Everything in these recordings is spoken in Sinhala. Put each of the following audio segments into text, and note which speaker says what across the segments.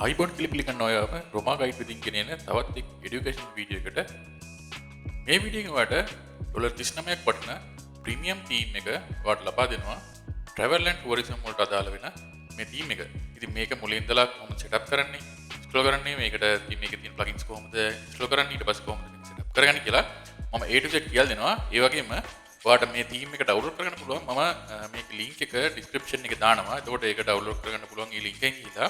Speaker 1: ආයුබෝවන් කියලා පිළිගන්න ඔයාව රොමා ගයිඩ් විදින් ගෙනෙන තවත් එක් එඩියුකේෂන් වීඩියෝ එකට. මේ වීඩියෝ එකෙන් ඔයාලට ඩොලර් 39ක් වටින ප්‍රීමියම් තීම් එක ඔයාලට ලබා දෙනවා. ට්‍රැවල් ඇන්ඩ් ටුවරිසම් වලට අදාළ වෙන මේ තීම් එක. ඉතින් මේක මුලින් ඉඳලා කොහොමද සෙටප් කරන්නේ, ඉන්ස්ටෝල් කරන්නේ, මේකට තීම් එකේ තියෙන ප්ලගින්ස් කොහොමද ඉන්ස්ටෝල් කරන්නේ, ඊට පස්සේ කොහොමද මේක සෙටප් කරගන්නේ කියලා මම A to Z කියලා දෙනවා. ඒ වගේම ඔයාලට මේ තීම් එක ඩවුන්ලෝඩ් කරගන්න පුළුවන්. මම මේක ලින්ක් එක ඩිස්ක්‍රිප්ෂන් එකේ දානවා. එතකොට ඒක ඩවුන්ලෝඩ් කරගන්න පුළුවන්. ඒ ලින්ක් එකෙන් ගිහිලා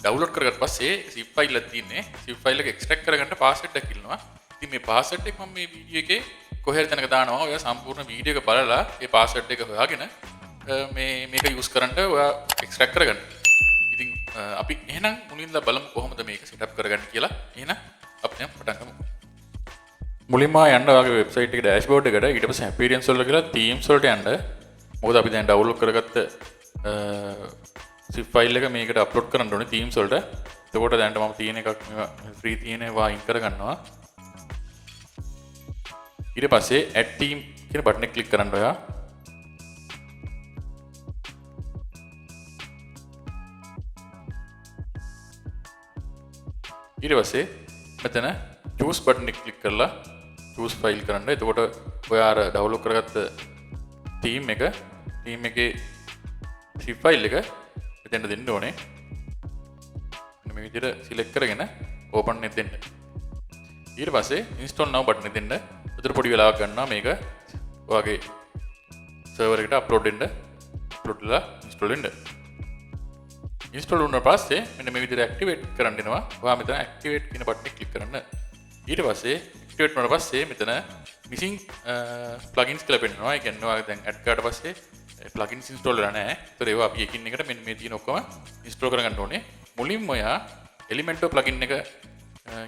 Speaker 1: ඩවුන්ලෝඩ් කරගත්ත පස්සේ zip file එකක් තියෙන්නේ. Zip file එක එක්ස්ට්‍රැක්ට් කරගන්න පාස්වර්ඩ් එකක් ඉල්ලනවා. ඉතින් මේ පාස්වර්ඩ් එක මම මේ වීඩියෝ එකේ කොහේ හරි තැනක දානවා. ඔයා සම්පූර්ණ වීඩියෝ එක බලලා ඒ පාස්වර්ඩ් එක හොයාගෙන මේ මේක යූස් කරන්න ඔයා එක්ස්ට්‍රැක්ට් කරගන්න. ඉතින් අපි එහෙනම් මුලින්ම බලමු කොහොමද මේක සෙටප් කරගන්න කියලා. එහෙනම් අපි දැන් පටන් ගමු. මුලින්ම යන්න ඔයාගේ වෙබ්සයිට් එකේ ඩෑෂ්බෝඩ් එකට, ඊට පස්සේ අපියරන්ස් වලට ගිහලා තීම්ස් වලට යන්න. මොකද අපි දැන් ඩවුන්ලෝඩ් කරගත්ත zip file එක මේකට අප්ලෝඩ් කරන්න ඕනේ තීම්ස් වලට. එතකොට දැනට මම තියෙන එකක් මේවා ෆ්‍රී තියෙන ඒවා අයින් කරගන්නවා. ඊට පස්සේ add theme කියන බටන් එක ක්ලික් කරන්න ඔයා. ඊට පස්සේ මෙතන choose button එක ක්ලික් කරලා choose file කරන්න. එතකොට ඔයා අර ඩවුන්ලෝඩ් කරගත්ත තීම් එක, තීම් එකේ zip file එක මෙතෙන්ට දෙන්න ඕනේ. මෙන්න මේ විදිහට සිලෙක්ට් කරගෙන open එක දෙන්න. ඊට පස්සේ install now button එක දෙන්න. උතර පොඩි වෙලාවක් ගන්නවා මේක ඔයාගේ සර්වර් එකට අප්ලෝඩ් වෙන්න. අප්ලෝඩ් වෙලා ඉන්ස්ටෝල් වෙන්න. ඉන්ස්ටෝල් වුණාට පස්සේ මෙන්න මේ විදිහට ඇක්ටිවේට් කරන්න එනවා. ඔයා මෙතන ඇක්ටිවේට් කියන බටන් එක ක්ලික් කරන්න. ඊට පස්සේ ඇක්ටිවේට් වුණාට පස්සේ මෙතන මිසිං ප්ලගින්ස් කියලා පෙන්නනවා. ඒ කියන්නේ ඔයා දැන් ඇඩ් කරාට පස්සේ ප්ලගින්ස් ඉන්ස්ටෝල් වෙලා නැහැ. ඒතර ඒවා අපි එකින් එකට මෙන්න මේ තියෙන ඔක්කොම ඉන්ස්ටෝල් කරගන්න ඕනේ. මුලින්ම ඔයා Elementor plugin එක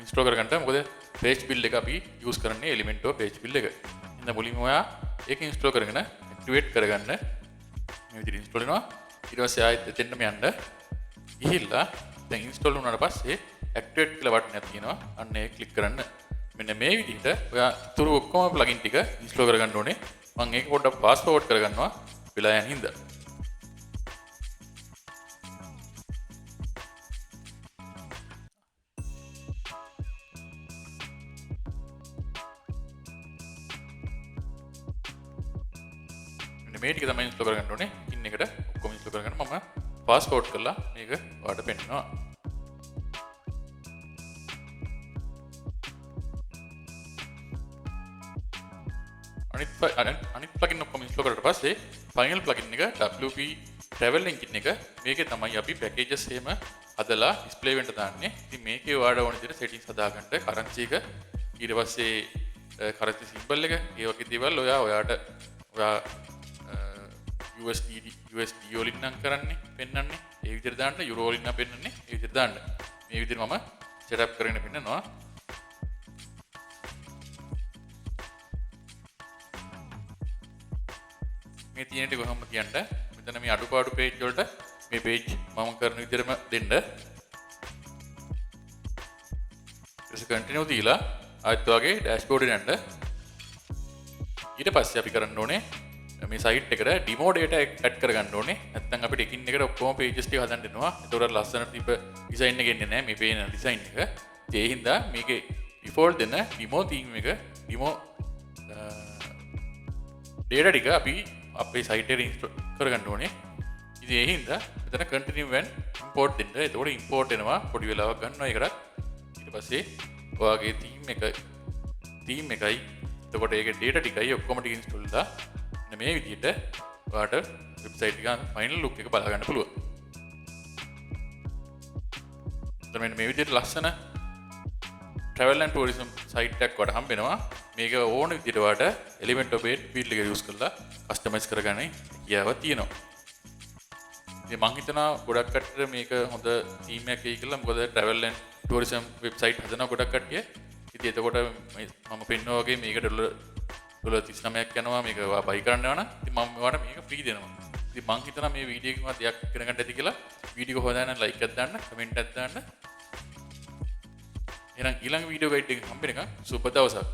Speaker 1: ඉන්ස්ටෝල් කරගන්න. මොකද page build එක අපි යූස් කරන්නේ Elementor page build එක. එහෙනම් මුලින්ම ඔයා ඒක ඉන්ස්ටෝල් කරගෙන ඇක්ටිවේට් කරගන්න. මේ විදිහට ඉන්ස්ටෝල් වෙනවා. ඊට පස්සේ ආයෙත් එතෙන්ටම යන්න. ගිහිල්ලා දැන් ඉන්ස්ටෝල් වුණාට පස්සේ ඇක්ටිවේට් කියලා බටන් එකක් තියෙනවා. අන්න ඒක ක්ලික් කරන්න. මෙන්න මේ විදිහට ඔයා ඉතුරු ඔක්කොම ප්ලගින් ටික ඉන්ස්ටෝල් කරගන්න ඕනේ. මම ඒක පොඩ්ඩක් ෆාස්ට් ෆෝවර්ඩ් කරගන්නවා වෙලා යන හින්දා. මෙන්න මේ ටික තමයි ඉන්ස්ටෝල් කරගන්න ඕනේ. ඉන් එකට ඔක්කොම ඉන්ස්ටෝල් කරගන්න මම ෆාස්ට් ෆෝවර්ඩ් කරලා මේක ඔයාලට පෙන්නනවා. අනිත් ප්ලගින් ඔක්කොම ඉන්ස්ටෝල් කරලා පස්සේ ෆයිනල් ප්ලගින් එක WP Travel Engine එක, මේකේ තමයි අපි පැකේජස් එහෙම හදලා ඩිස්ප්ලේ වෙන්න දාන්නේ. ඉතින් මේකේ ඔයාලට ඕන විදිහට සෙටින්ග්ස් හදාගන්න, කරන්සි එක, ඊට පස්සේ කරන්සි සිම්බල් එක, ඒ වගේ දේවල් ඔයා ඔයාට ඔයා USD USD වලින් නම් කරන්නේ පෙන්වන්නේ ඒ විදිහට දාන්න, යුරෝ වලින් නම් පෙන්වන්නේ ඒ විදිහට දාන්න. මේ විදිහට මම සෙටප් කරගෙන පෙන්නනවා. මේ තියෙන ටික කොහොම කියන්න, මෙතන මේ අඩුපාඩු පේජ් වලට මේ පේජ් මම කරන විදිහටම දෙන්න. ඊට පස්සේ කන්ටිනියු දීලා ආයෙත් ඔයාගේ ඩෑෂ්බෝඩ් එකට යන්න. ඊට පස්සේ අපි කරන්න ඕනේ මේ සයිට් එකට ඩිමෝ ඩේටා ඇඩ් කරගන්න ඕනේ. නැත්නම් අපිට එකින් එකට ඔක්කොම පේජස් ටික හදන්න වෙනවා. ඒතකොට අර ලස්සනට තිබ්බ ඩිසයින් එක එන්නේ නැහැ මේ පේන ඩිසයින් එක. ඒ හින්දා මේකේ ඩිෆෝල්ට් දෙන ඩිමෝ තීම් එක, ඩිමෝ ඩේටා ටික අපි අපේ සයිට් එකට ඉන්ස්ටෝල් කරගන්න ඕනේ. ඉතින් ඒ හින්දා මෙතන කන්ටිනියු ඇන්ඩ් ඉම්පෝට් දෙන්න. එතකොට ඉම්පෝට් වෙනවා. පොඩි වෙලාවක් ගන්නවා ඒකටත්. ඊට පස්සේ ඔයාගේ තීම් එකයි එතකොට ඒකේ ඩේටා ටිකයි ඔක්කොම ටික ඉන්ස්ටෝල් වෙලා මෙන්න මේ විදිහට ඔයාට වෙබ්සයිට් එක ෆයිනල් ලුක් එක බලා ගන්න පුළුවන්. එතන මෙන්න මේ විදිහට ලස්සන ට්‍රැවල් ඇන්ඩ් ටුවරිසම් සයිට් එකක් ඔයාලට හම්බ වෙනවා. මේක ඕන විදිහට ඔයාලට Elementor page build එක යූස් කරලා කස්ටමයිස් කරගන්න හැකියාව තියෙනවා. ඉතින් මං හිතනවා ගොඩක් කට්ටියට මේක හොඳ තීම් එකක් වෙයි කියලා. මොකද ට්‍රැවල් ඇන්ඩ් ටුවරිසම් වෙබ්සයිට් හදනවා ගොඩක් කට්ටිය. ඉතින් එතකොට මම පෙන්නුවා වගේ මේක ඩොලර් 39ක් යනවා මේක ඔයා බයි කරන්න යනවා නම්. ඉතින් මම ඔයාලට මේක ෆ්‍රී දෙනවා. ඉතින් මං හිතනවා මේ වීඩියෝ එකෙන් ඔයා දෙයක් ඉගෙන ගන්න ඇති කියලා. වීඩියෝ එක හොඳයි නම් ලයික් එකක් දාන්න, කමෙන්ට් එකක් දාන්න. එහෙනම් ඊළඟ වීඩියෝ ගයිඩ් එකෙන් හම්බ වෙනකන් සුබ දවසක්.